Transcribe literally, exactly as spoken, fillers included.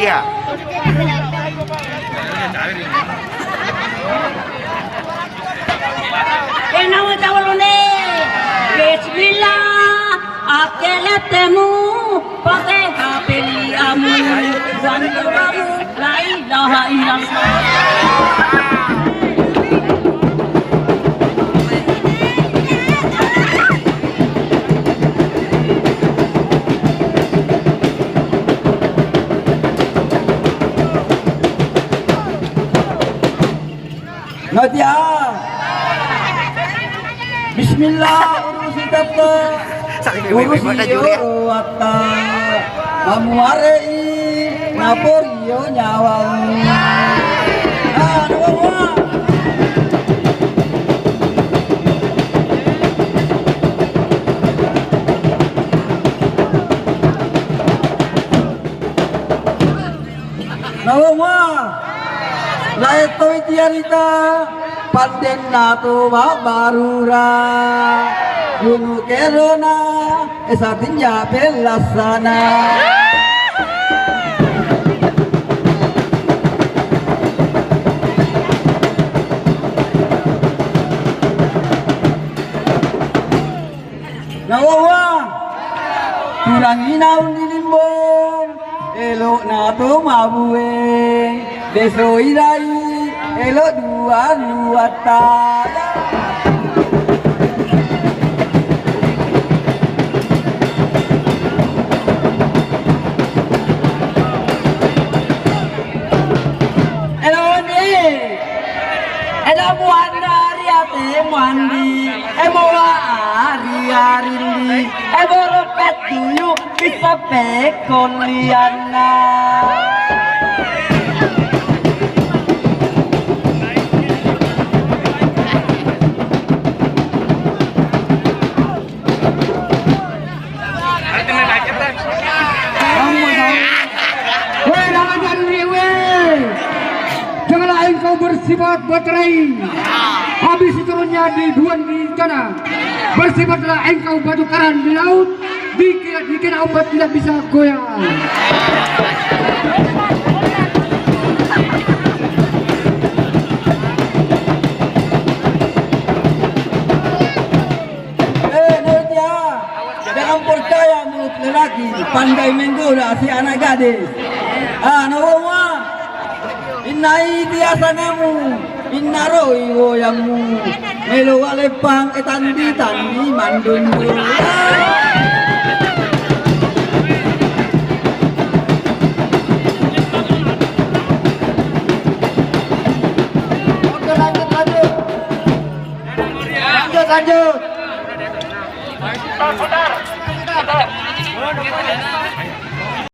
Iya. Kena mau tahu lu nih. Bismillah, akeletemu, pakai hapeli amu, zandawamu, la ilaha illallah. Nadia. Bismillah, urusi tata. Urusi yo atta. Mamu arei, napor yo nyawa. Ah, dua. Nawa, lai toi tiarita, panden na to ba barura. Gunu kerona, esa tinja pelasana. Nawa, turang ina undi limbong, elok na to mabueng, beso idai, elok dua dua ta. Elok ni. Eda muanda ari ate muandi, e mowa ari arindi, e boro petuyu bisa pekoliana. Weh, Ramadan ni, weh. Janganlah engkau bersifat baterai. Habis turunnya di duan di tanah. Bersifatlah engkau batu karang di laut. Dikira, dikira ombak tidak bisa goyang. Eh, Nadia, jangan percaya mulut lelaki, pandai menggoda si anak gadis. Ah, Nawa, inna iti asanamu, inna rohi woyamu, melo wale pang e tandi tandi mandundu. Oke, lanjut, lanjut. Lanjut, lanjut.